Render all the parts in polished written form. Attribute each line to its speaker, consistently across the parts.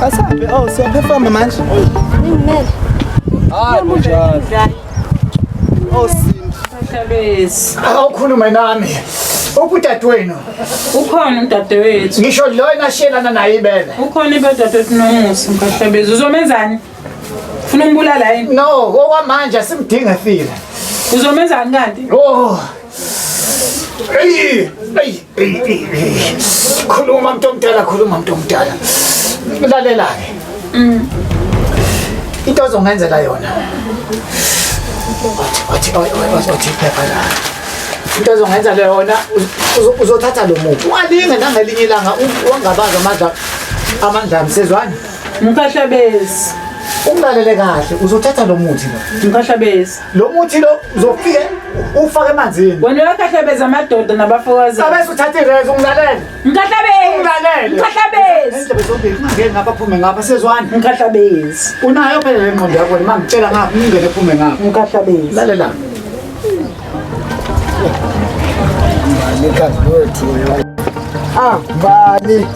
Speaker 1: Asabe, oh siyaphefoma manje.
Speaker 2: Ngimele.
Speaker 1: Hayi kunjalo. Oh Sindi.
Speaker 3: Hlabezi.
Speaker 4: Awukhulume nami. Ubudadewenu.
Speaker 3: Ukhona udadewethu.
Speaker 4: Ngisho lo enashiyelana naye ibele.
Speaker 3: Ukhona ibedadewethu nomusa Mkhahlabezi. Uzomenzani? Ufuna umbulala yini?
Speaker 4: No, okwamanje asimdinge efile.
Speaker 3: Uzomenzani kanti?
Speaker 4: Oh. Ey, ey, ey, ey. Khuluma mntu omdala, khuluma mntu omdala. Lalela ke. Into ozongenzela yona. Wathi wathi wathi iphepha la. Into ozongenzela yona uzothatha lo muntu. Ungalinge nangelinye ilanga wangabaza amandla amandla amsezwani.
Speaker 3: Mkhahlabezi.
Speaker 4: Ungilalele kahle, uzothatha lo muthi lo.
Speaker 3: Mkhahlabezi.
Speaker 4: Lo muthi lo uzofike ufake emanzini.
Speaker 3: Wena uyakhahlabeza amadoda nabafokazi.
Speaker 4: Abese uthatha irezi ungilalele.
Speaker 3: Mkhahlabezi.
Speaker 4: Ungilalele.
Speaker 3: Mkhahlabezi.
Speaker 4: Indlebe zombili ungangeni ngapha phume ngapha sezwani.
Speaker 3: Mkhahlabezi.
Speaker 4: Unayo phela le ngqondo yakho uma ngitshela ngapha ungene phume ngapha.
Speaker 3: Mkhahlabezi.
Speaker 4: Lalela.
Speaker 5: Mbali wethu. Ah, Mbali.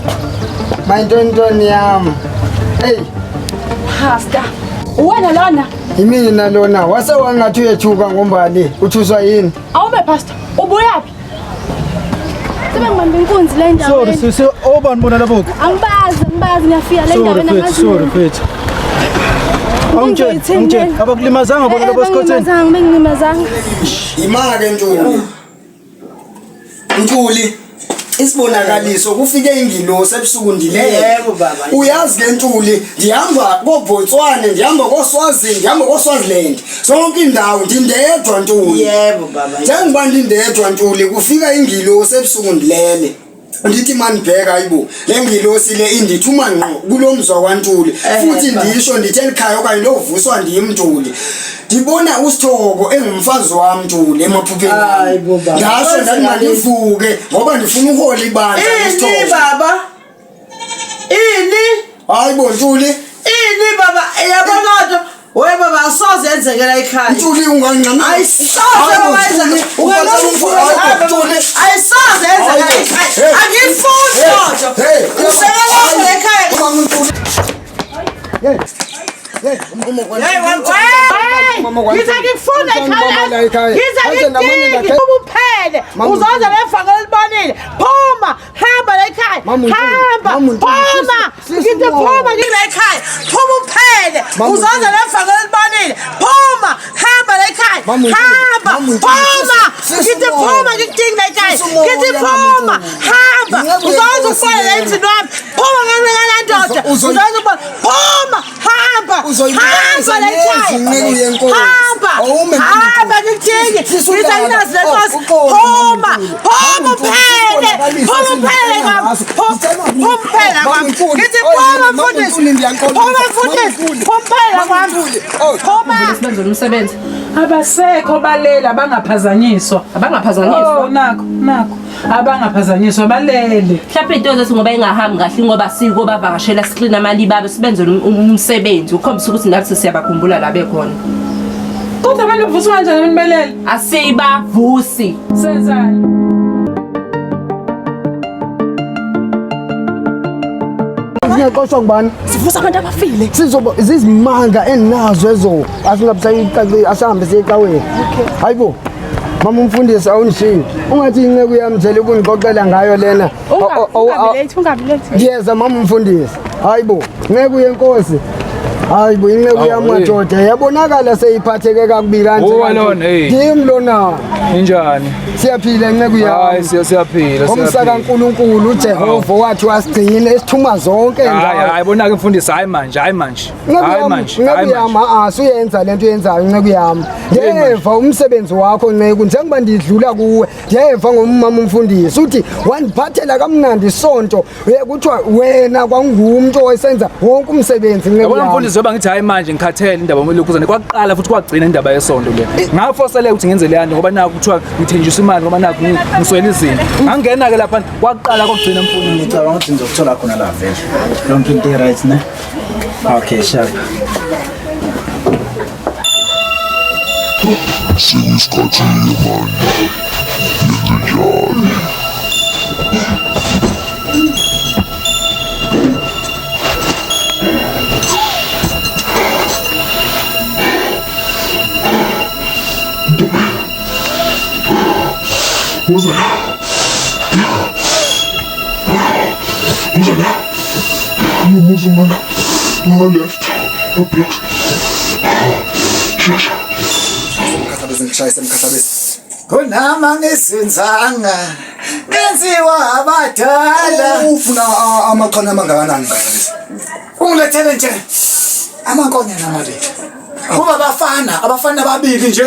Speaker 5: Mayintontoni yami. Hey,
Speaker 2: Pastor. Uwena lona?
Speaker 5: yimina lona. Wase wangathi uyethuka ngombali. Uthuswa yini?
Speaker 2: Awube pastor. Ubuyaphi? Sebengibambe inkunzi le
Speaker 1: Sorry
Speaker 2: ndaweni.
Speaker 1: sisi, obani bona labo?
Speaker 2: Angibazi, angibazi ngiyafika le
Speaker 1: Sorry
Speaker 2: ndaweni
Speaker 1: mfethu,
Speaker 2: angazi.
Speaker 1: sorry mfethu. Awungitsheli, awungitsheli. Abakulimazanga bona labo sikhotheni?
Speaker 2: Bengilimazanga, bengilimazanga.
Speaker 5: Imake Ntuli. Ntuli isibonakaliso kufike ingilosi ebusuku ndilele.
Speaker 6: Yebo, baba.
Speaker 5: Uyazi ke Ntuli ndihamba koBotswana, ndihamba koSwazini, ndihamba koSwaziland. Zonke indawo ndindedwa Ntuli.
Speaker 6: Yebo baba.
Speaker 5: Njengoba ndindedwa Ntuli kufika ingilosi ebusuku ndilele. Ndithi manibheka ayibo le ngilosi le indithuma ngqo kulo mzwa kwaNtuli futhi
Speaker 6: baba.
Speaker 5: ndisho ndithi elikhaya okanye lovuswa ndim Ntuli ndibona usithoko engumfazi wam Ntuli emaphupheni
Speaker 6: Hayi bo, baba.
Speaker 5: ndasho ndathi mandivuke ngoba ndifuna uhola ibandla
Speaker 6: Ini
Speaker 5: kusithoko
Speaker 6: baba. Ini
Speaker 5: hayi bo Ntuli
Speaker 6: ini baba yabona nto. We baba asoze yenzekela ekhaya.
Speaker 5: Ntuli ungangxama
Speaker 6: Ayisoze baba yenzeke. Ayisoze yenzekela ekhaya. Angifuni nto. Usekela ekhaya. Hey,
Speaker 3: Ngize ngikufune ekhaya. Ngize ngikudinge uphele. Uzoza lefaka elibonile. Phuma, hamba la ekhaya. Hamba, phuma. Ngithi phuma ngila ekhaya. Phuma uphele. Uzoza lefaka elibonile. Phuma, hamba la ekhaya. Hamba, phuma. Ngithi phuma ngikudingi la ekhaya. Ngithi phuma, hamba. Uzoza ukubona la endlini wami. Phuma ngale ndoda. Uzoza ukubona. Phuma, hamba. Hamba la ekhaya. Hamba. Hamba ngikudingi. Ngithi anginazi le nkosi. Phuma, phuma uphele. Phuma uphele kwami. Phuma uphele kwami. Ngithi phuma mfundisi. Phuma mfundisi. Phuma uphele kwami. Phuma.
Speaker 7: Sibenzele umsebenzi.
Speaker 3: Abasekho balele abangaphazanyiswa.
Speaker 7: Abangaphazanyiswa.
Speaker 3: Oh nakho, nakho. Abangaphazanyiswa balele.
Speaker 7: Mhlawumbe into zethu ngoba ingahambi kahle ngoba siko bavakashela siklina amaliba abo sibenzele umsebenzi ukukhombisa ukuthi nathi siyabakhumbula la bekhona.
Speaker 3: Kodwa abantu bavuswa kanjani abantu belele?
Speaker 7: Asibavusi.
Speaker 3: Senzani?
Speaker 5: Singaxoshwa ngubani?
Speaker 2: Sivusa abantu abafile.
Speaker 5: Sizoba zizimanga endinazo ezo. Asingabe asahambe siye ecaweni. Hayibo. Mama umfundisi awundishiyi. Ungathi inceku yami nje lokungixoxela ngayo lena.
Speaker 2: Ungabi late, ungabi late.
Speaker 5: Ngiyeza mama umfundisi. Hayibo, inceku yenkosi. Hayibo inceku yami madoda yabonakala seyiphatheke kakubi kanje.
Speaker 8: Uwe
Speaker 5: kanje.
Speaker 8: lona, hey.
Speaker 5: Ndim lona.
Speaker 8: Injani?
Speaker 5: Siyaphila inceku
Speaker 8: Hayi
Speaker 5: yami.
Speaker 8: siyaphila.
Speaker 5: Ngomsa kaNkuluNkulu uJehova wathi wasigcina esithuma zonke
Speaker 8: Hayi
Speaker 5: indawo.
Speaker 8: hayi bona ke mfundisi hayi manje hayi manje.
Speaker 5: Inceku
Speaker 8: Hayi
Speaker 5: yami,
Speaker 8: manje.
Speaker 5: inceku
Speaker 8: Hayi
Speaker 5: yami
Speaker 8: manje.
Speaker 5: a suyenza lento oyenzayo inceku yami. Ndiyeva umsebenzi wakho nceku njengoba ndidlula kuwe ndiyeva ngomama umfundisi uthi wandiphathela kamnandi isonto kuthiwa wena kwangumntu owayesenza wonke umsebenzi nceku
Speaker 8: Yabona
Speaker 5: yami.
Speaker 8: mfundisi ngoba ngithi hayi manje ngikhathele indaba yomlokhuzane kwaqala futhi kwagcina indaba yesonto le. Ngafoseleka ukuthi ngenze le nto ngoba naku kuthiwa ngithenjiswa imali ngoba naku ngiswele izinto. Ngangena ke lapha kwaqala kwagcina mfundisi.
Speaker 1: Ngicabanga ukuthi ngizokuthola khona la vele. Yonke into i-right ne? Okay, sharp.
Speaker 9: Sekuyisikhathi manje nenzenjani? Woza la. Woza la. Unomuzi ngala. Ngala left. Blocks. Shasha.
Speaker 5: Mkhathabezi ngishayise mkhathabezi.
Speaker 4: Kunama ngizinzanga ngenziwa abadala.
Speaker 5: Ufuna amaxhana amangakanani mkhathabezi?
Speaker 4: Ungilethele nje amankonyana amabili. Kuba abafana, abafana ababili nje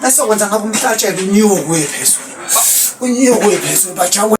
Speaker 4: esokwenza ngabo umhlatshelo unyuke phezulu. Unyuke phezulu bajawe.